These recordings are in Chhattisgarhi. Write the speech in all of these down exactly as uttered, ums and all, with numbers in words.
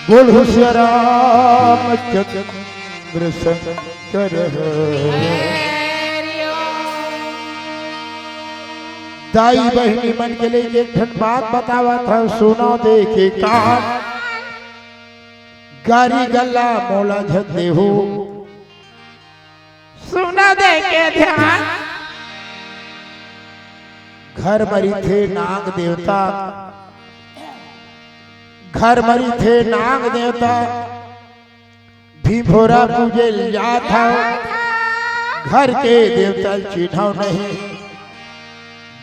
बोल हो सिया रामचंद्र शंकर। दाई बहिनी मन के लेके एक ठन बात बतावत हंव, सुनो देखे कान। गारी गल्ला मोला झन देहू, सुना देखे ध्यान। घर म रहिथे नाग देवता, घर म रहिथे नाग देवता, भीम भोरा पूजे ल जात हव, घर के देवता ल चिन्हव नहीं,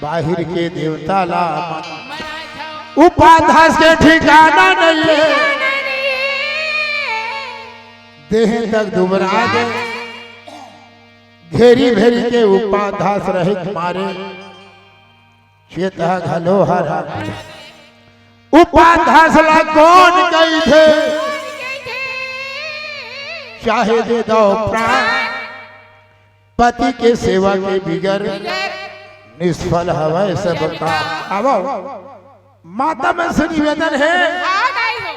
बाहिर के देवता ला मन। उपाधास के ठिकाना नहीं है, देह तक दुबरा गे, घेरी भेरी के उपाधास रहे के मारे चेता घलो हरा। उपाधास ला कौन कहिथे? चाहे दे दो प्राण, पति के सेवा के बिगर निष्फल हवय सब काम। आवो, माता मन से निवेदन हे, हाँ, दाई हो।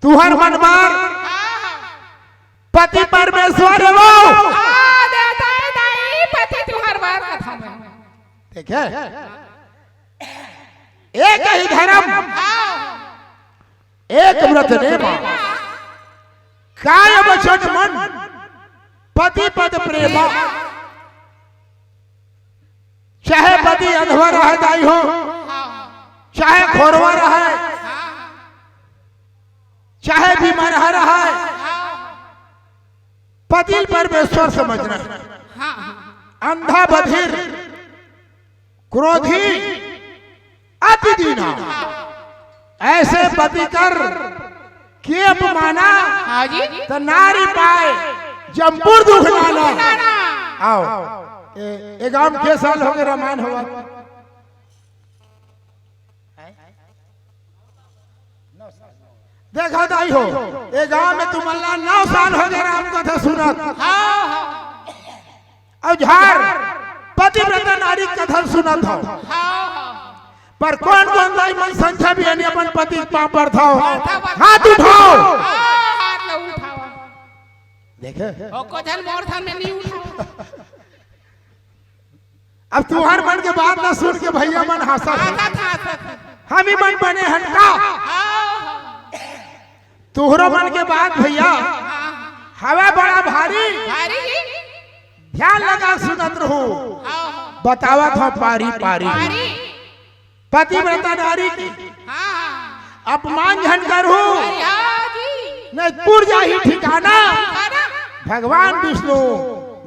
तुहर मन बर हाँ, हाँ। पति परमेश्वर हे वो। हाँ, देवता हे दाई, पति तुहर बर कथा में। देखे? एक ही धर्म, हाँ। एक व्रत नेमा, काय वचन मन, पति पद प्रेमा। चाहे पति अंधवा रहे दाई हो, हाँ। चाहे खोरवा रहे, हाँ। चाहे बीमार रहे, हाँ। पति ल परमेश्वर समझना। हाँ। अंधा बधिर क्रोधी अति दीना, ऐसे पति कर के अपमाना, हाँ जी। त नारी पाए जमपुर दुख नाना। दुख नाना। आओ, ए, ए गांव के साल हो गए रामायण होवत। देखा दाई हो, ए गांव में तुमन ला नौ साल हो गए राम कथा सुनत। हाँ, हाँ। अउ झार पतिव्रता नारी कथा सुनत हो। हाँ, हाँ। पर कौन कौन दाई मन संख्या भी यानी अपन पति के पांव परथव? परथव, परथव। हाथ उठाओ। हाँ, हाथ ला उठाओ। देखे? ओ को झन मोर झन में नहीं उठाओ। अब तुहर मन के बात ना सुन के भैया मन हंसत हे। हंसत, हंसत। हम ही मन बने हन का? हाँ, हाँ। तुहरो मन के बात भैया हवे बड़ा भारी। भारी जी। ध्यान लगा सुनत रहू। हाँ, हाँ। बतावत हंव पारी पारी। पारी। पतिव्रता नारी के हाँ, हाँ। अपमान झन करहू। अरे हाँ जी। नहीं पुर जाही ठिकाना। ठिकाना। भगवान विष्णु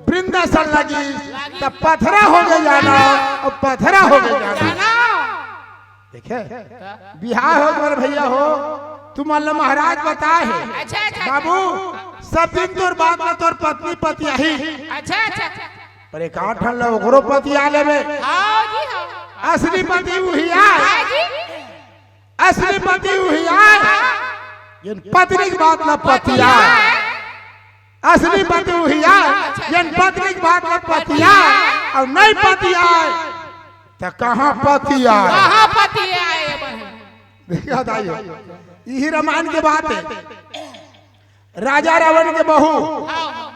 वृंदासन लगी, लगी। त पथरा हो गए जाना, अउ पथरा हो गए जाना। जाना। देखे? बिहाव हो गए भैया हो, तुमन ला महाराज बताए हे। अच्छा, अच्छा। बाबू, सब दिन तोर बात ला तोर पत्नी पतियाही। अच्छा, अच्छा। पर एक आठ ठन ला ओकरो पतिया लेबे। हाँ जी, हाँ। असली पति उही आय। हाँ जी। असली पति उही आय, जेन पत्नी के बात ला पतिया। असली पति उही आय, जेन पत्नी के बात ला पतिया, अउ नहीं पतिया, त कहाँ पतिया? कहाँ पतिया ये बहन? देखा दाई हो, यही रामायण के बात हे। राजा रावण के बहू, हाँ, हाँ।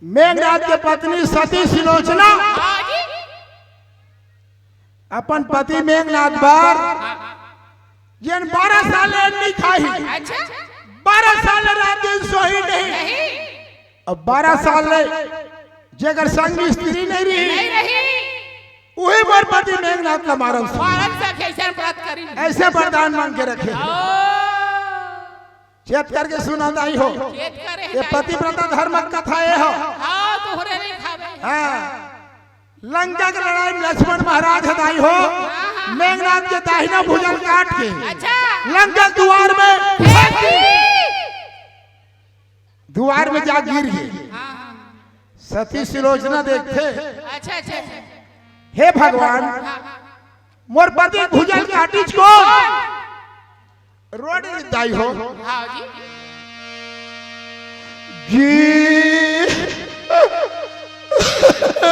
मेघनाद के पत्नी सती सुलोचना, हाँ जी। अपन पति मेघनाद बर जेन बारह साल ले नहीं खाही, अच्छा। बारह साल ले रात दिन सोही नहीं, नहीं। अब बारह साल ले जेकर संग स्त्री नहीं रही, नहीं रही। उही मोर पति मेघनाद ला मारव। मारव से कैसे व्रत करी? ऐसे वरदान मांग के रखे। ओ। चेत करके सुना दाई हो। चेत करे ये दाई। पतिव्रता धर्म कथा ये हो। हाँ, तोहरे नहीं खावे। हाँ। लंका के लड़ाई में लक्ष्मण महाराज ह दाई हो। हाँ, हाँ। मेघनाद के दाहिना भुजा ल काट के अच्छा। लंका के दुआर में फेंक दी। दुआर में जा गिर गे। हाँ, हाँ। सती सुलोचना देखथे, अच्छा, अच्छा, अच्छा। हे भगवान, हाँ, हाँ। मोर पति के भुजा ल काटिस कोन? रोड दाई हो। हाँ जी। जी।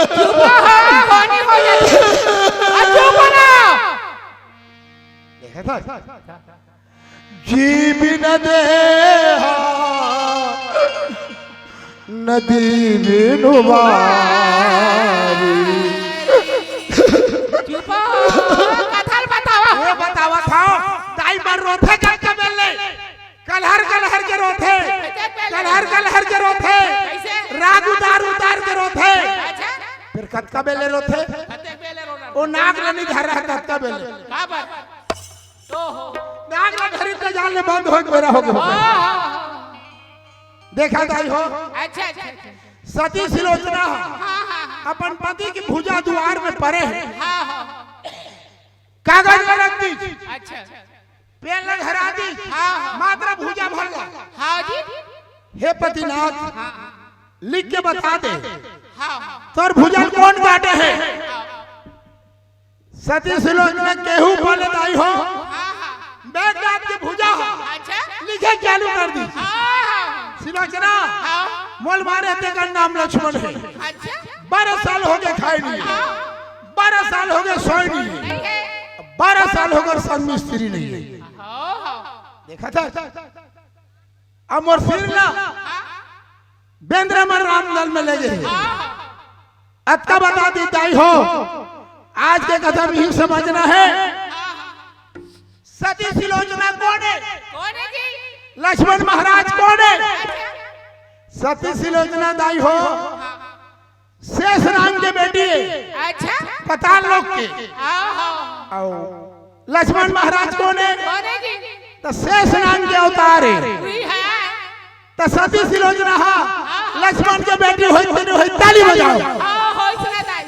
चुप हो, होनी हो जाती। आ, चुप हो ना। जी बिन देहा नदी बिनु बारी। चुप हो, कथा ल बतावा। वो बतावा था, दाई मन रोथे कतका बेले। कलहर कलहर के रोथे, कलहर कलहर के रोथे, कैसे? राग उतार उतार के रोथे। अच्छा। फिर कतका बेले रोथे? कतेक बेले रोना? वो नाक ल नइ धर रहा कतका बेले। का बात? ओहो। नाक ल धरी त जान ले बंद होय के बेरा हो गे। हाँ, हाँ, हाँ। देखा दाई हो। अच्छा, अच्छा, अच्छा। सती सिलोचना हाँ, हाँ, हाँ। अपन पति के भुजा दुवार में परे हे। हाँ, हाँ। कागज ल रख दी। अच्छा। पेन ल धरा दी। हाँ, हाँ। मात्र भुजा भर ला। हाँ जी। हे पतिनाथ, हाँ, हाँ। लिख के बता दे। हाँ, हाँ। तोर भुजा ल कोन काटे हे? हाँ। सती सिलोचना केहू पले दाई हो। हाँ, हाँ। मेघनाथ के भुजा हो। अच्छा। लिखे चालू कर दी। हाँ, हाँ। सिलोचना, हाँ। मोल मारे तेकर नाम लक्ष्मण हे। अच्छा। बारह साल हो गे खाय नइ हे। हाँ। बारह साल हो गे सोय नइ हे। नइ हे। बारह साल हो गे संग में स्त्री नइ हे। हाँ, हाँ। देखा था? अब मोर सिर ला बेंदरा मन रामदल में ले गे। अतका बता दी दाई हो, आज के कथा में ही समझना हे। सती सिलोचना कोन हे? कोन हे जी? लक्ष्मण महाराज कोन हे? अच्छा। सती सिलोचना दाई हो, शेष नांग के बेटी हे। अच्छा। पताल लोक के। आओ, आओ। अउ लक्ष्मण महाराज कोन हे? कोन हे जी? त शेष नांग के अवतार हे। उही हे। त सती सिलोचना हा लक्ष्मण के बेटी होय, तेने होय, ताली बजाओ। आओ, होय सुना दाई।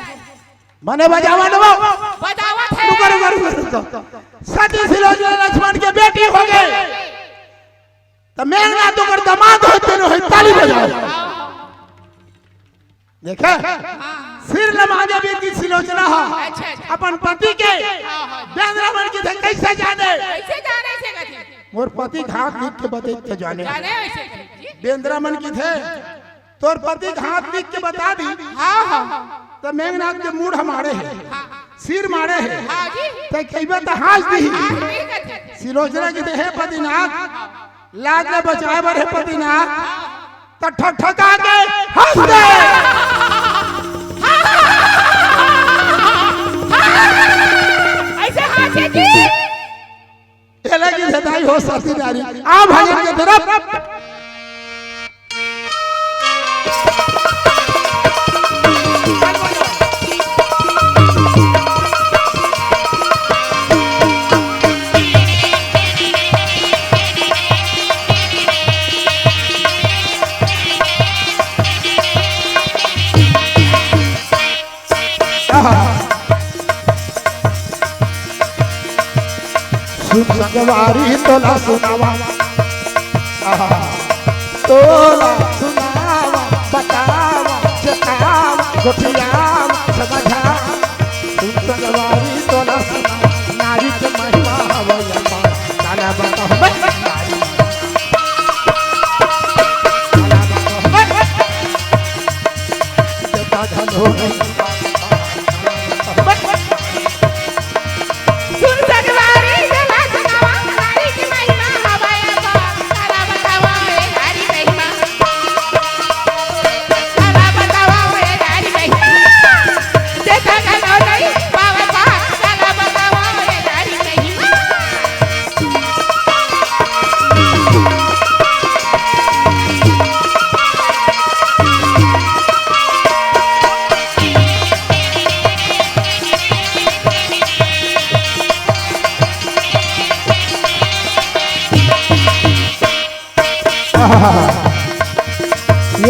मने बजावा न वो। बजावत हे। रुको, रुको, रुको, रुको। सती सिलोचना लक्ष्मण के बेटी हो गे। त मेघनाथ ओकर दामाद होय, तेने होय, ताली बजाओ। देखे? हाँ। सिर ल मांजे बीर की सिलोचना हा। अच्छा, अच्छा। अपन पति के हाँ, हाँ। बेंदरा मन किथे कइसे जाने? कइसे जाने से कथे? मोर पति के हाथ लिख के बते त जाने। जाने वइसे जी। बेंदरा मन किथे, तोर पति के हाथ लिख के बता दी। हाँ, हाँ, हाँ। त मेघनाथ के मूड़ ह माड़े हे, हाँ। सिर माड़े हे। हाँ जी। त कहिबे त हाँस दिही। हाँ, ठीक हे, ठीक हे। सिलोचना किथे, हे पतिनाथ, लाज ल बचाय बर हे पतिनाथ, त ठकठका के हाँस दे। अइसे हाँसे जी। एला किथे दाई हो सती नारी। आ भजन के तरफ। आहा। सुन संगवारी तोला सुनावा, आहा। तोला सुनावा, बतावा, जतावा, गोठियावा, समझावा। सुन संगवारी तोला सुनावा, नारी के महिमा हवय अपार। काला बतावा, नारी। काला बतावा, जता धन हो गई। सुन संगवारी, जला सुनावा, नारी के महिमा हवय अपार। काला बतावा, ए नारी महिमा। काला बतावा, ए नारी महिमा। देखा गलो नहीं पावे पार। काला बतावा, ए नारी महिमा।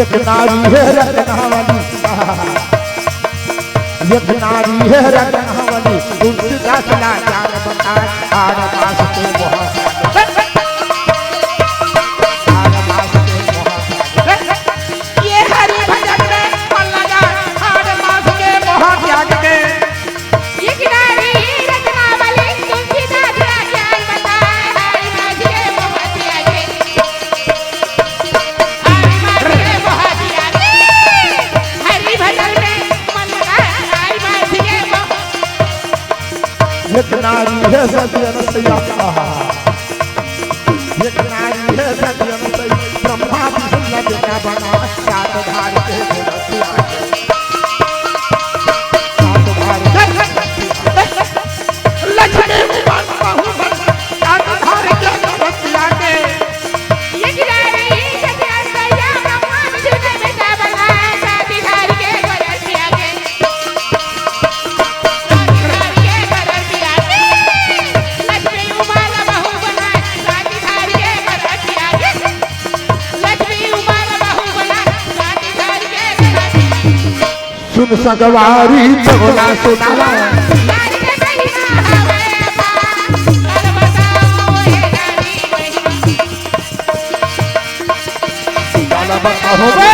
एक नारी हे रत्नावली, एक नारी हे रत्नावली, तुलसीदास ला जान बताए, आर पास के मोह, आर पास के मोह। ये हरि भजन में मन लगा, आर पास के मोह त्याग के। एक नारी रत्नावली, तुलसीदास ला ज्ञान बताए, हरि माझी के मोह त्यागे। हरि माझी के मोह त्यागे। हरि भजन में मन लगाए, हरि माझी के मोह। एक नारी हे सती अनसुईया। एक नारी हे सती अनसुईया, ब्रह्मा विष्णु ला बेटा बनाय, सात धारी के गोरखिया के। सात धारी के गोरखिया के। लक्ष्मी उमा बहू बन, सात धारी के गोरखिया के। एक नारी हे सती अनसुईया, ब्रह्मा विष्णु ला बेटा बनाय, सात धारी के गोरखिया के। सुन सगवारी चोला सुनावा। गाना बताओ बे।